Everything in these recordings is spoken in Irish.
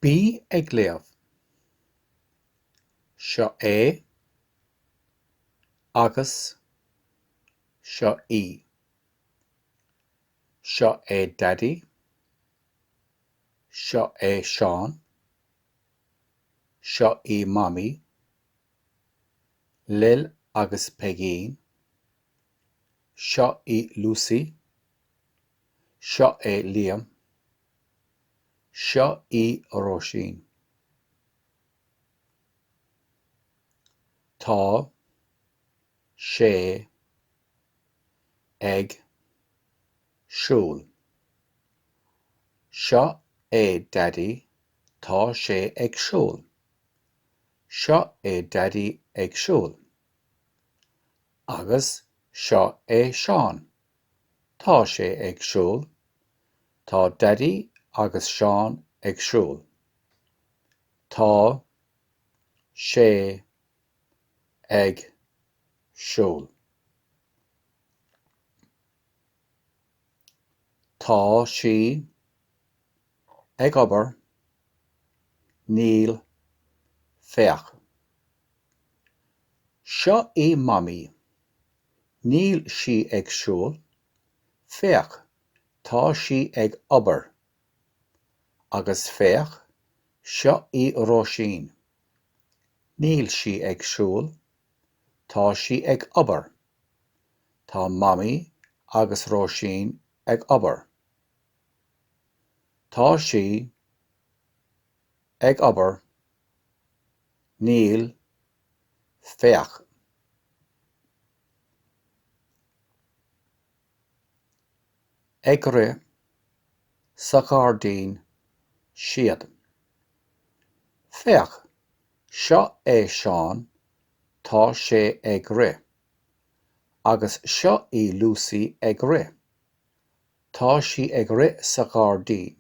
Bí ag léamh. Seo é agus seo í. Seo é Daidí. Seo é Seán. Seo í Mamaí. Lil agus Peigín. Seo í Lucy. Seo é Liam. Seo í Róisín. Tá sé ag siúl. Seo é Daidí, tá sé ag siúl. Seo é Daidí ag siúl. Agus seo é Seán. Tá sé ag siúl. Tá Daidí agus Seán ag siúl. Tá sé ag siúl. Tá sí ag obair. Níl. Féach. Seo í Mamaí. Níl sí ag siúl. Féach, tá sí ag obair. Agus féach, seo í Róisín. Níl sí ag siúl. Tá sí ag obair. Tá Mamaí agus Róisín ag obair. Tá sí ag obair. Níl. Féach. Ag rith sa ghairdín siad. Féach, seo é Seán, tá sé ag rith. Agus seo í Lucy ag rith. Tá sí ag rith sa ghairdín.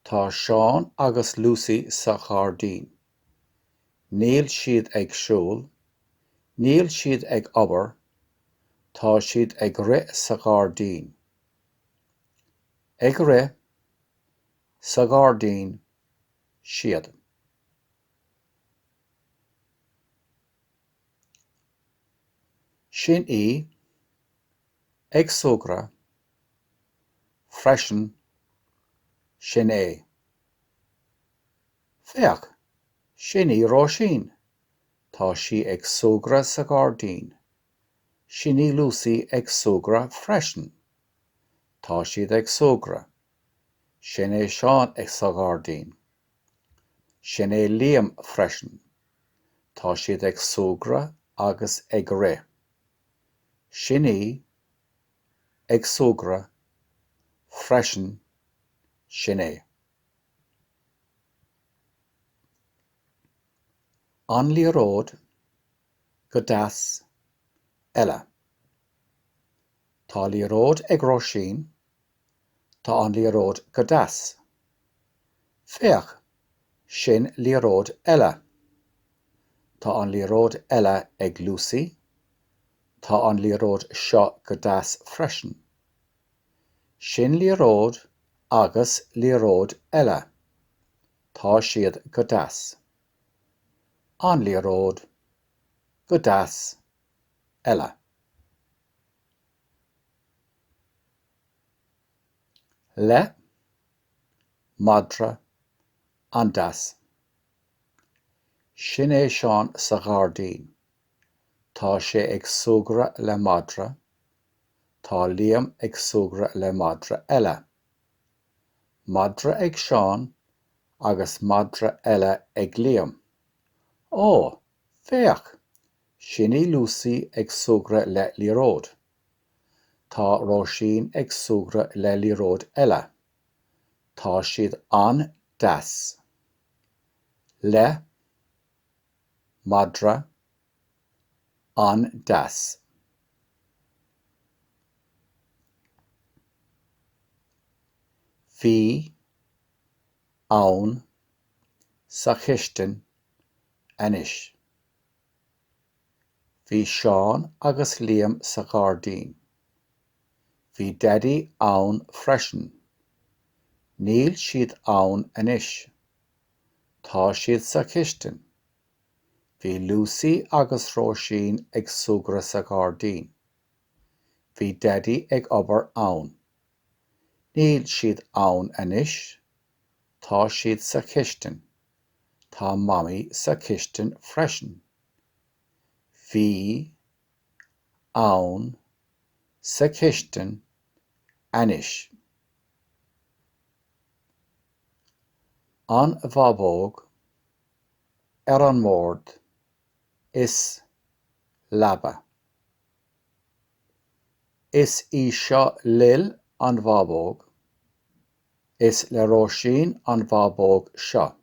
Tá Seán agus Lucy sa ghairdín. Níl siad ag siúl. Níl siad ag obair. Tá siad ag rith sa ghairdín. Ag rith sa ghairdín siad. Sin í ag súgradh freisin sin é. Féach, sin í Róisín! Tá sí ag súgradh sa ghairdín. Sin í Lucy ag súgradh freisin. Tá siad ag súgradh. Sin é Seán sa ghairdín. Sin é Liam freisin. Tá siad ag súgradh agus ag rith. Sin í ag súgradh freisin sin é. An liathróid, go deas, eile. Tá liathróid ag Róisín. Tá an liathróid go deas. Féach, sin liathróid eile. Tá an liathróid eile ag Lucy. Tá an liathróid seo go deas freisin. Sin liathróid agus liathróid eile. Tá siad go deas. An liathróid, go deas, eile. Le, madra, an-deas. Sin é Seán sa ghairdín. Tá sé ag súgradh le madra. Tá Liam ag súgradh le madra eile. Madra ag Seán agus madra eile ag Liam. Ó, féach! Sin í Lucy ag súgradh le liathróid. Tá Róisín ag súgradh le liathróid eile. Tá siad an-deas. Le madra an-deas. Bhí, ann, sa chistin, anois. Bhí Seán agus Liam sa ghairdín. Bhí Daidí ann freisin. Níl siad ann anois. Tá siad sa chistin. Bhí Lucy agus Róisín ag súgradh sa ghairdín. Bhí Daidí ag obair ann. Níl siad ann anois. Tá siad sa chistin. Tá Mamaí sa chistin freisin. Bhí. Ann. Sa chistin. Anois. An bhábóg. Ar an mbord. Is. Leaba. Is í seo Lil an bhábóg. Is le Róisín an bhábóg seo.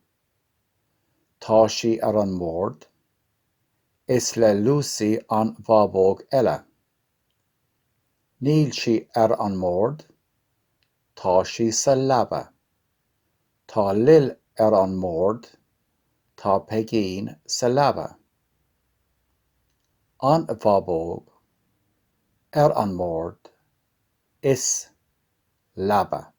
Tá sí ar an mbord. Is le Lucy an bhábóg eile. Níl sí ar an mbord. Tá sí sa leaba. Tá Lil ar an mbord. Tá Peigín sa leaba. An bhábóg. Ar an mbord. Is. Leaba.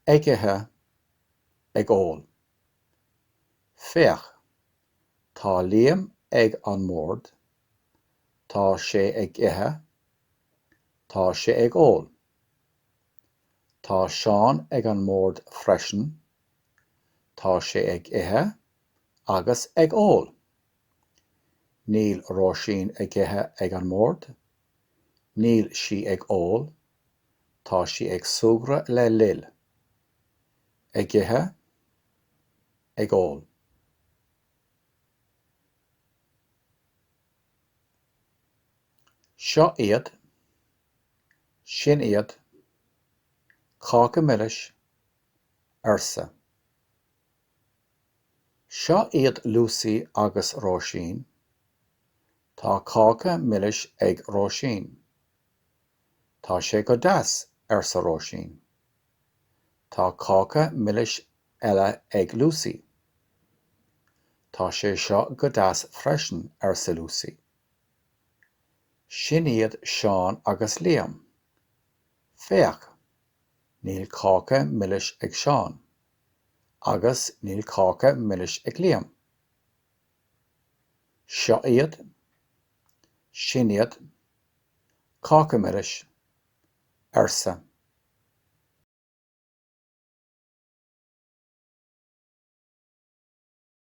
Ag ithe, ag ól. Féach, tá Liam ag an mbord, tá sé ag ithe, tá sé ag ól. Tá Seán ag an mbord freisin, tá sé ag ithe agus ag ól. Níl Róisín ag ithe ag an mbord. Níl sí ag ól. Tá sí ag súgradh le Lil. Ag ithe. Ag ól. Seo iad. Sin iad. Cáca milis, arsa. Seo iad Lucy agus Róisín. Tá cáca milis ag Róisín. Tá sé go deas, arsa Róisín. Tá cáca milis eile ag Lucy. Tá sé seo go deas freisin, arsa Lucy. Sin iad Seán agus Liam. Féach, níl cáca milis ag Seán. Agus níl cáca milis ag Liam. Seo iad. Sin iad. Cáca milis. Arsa.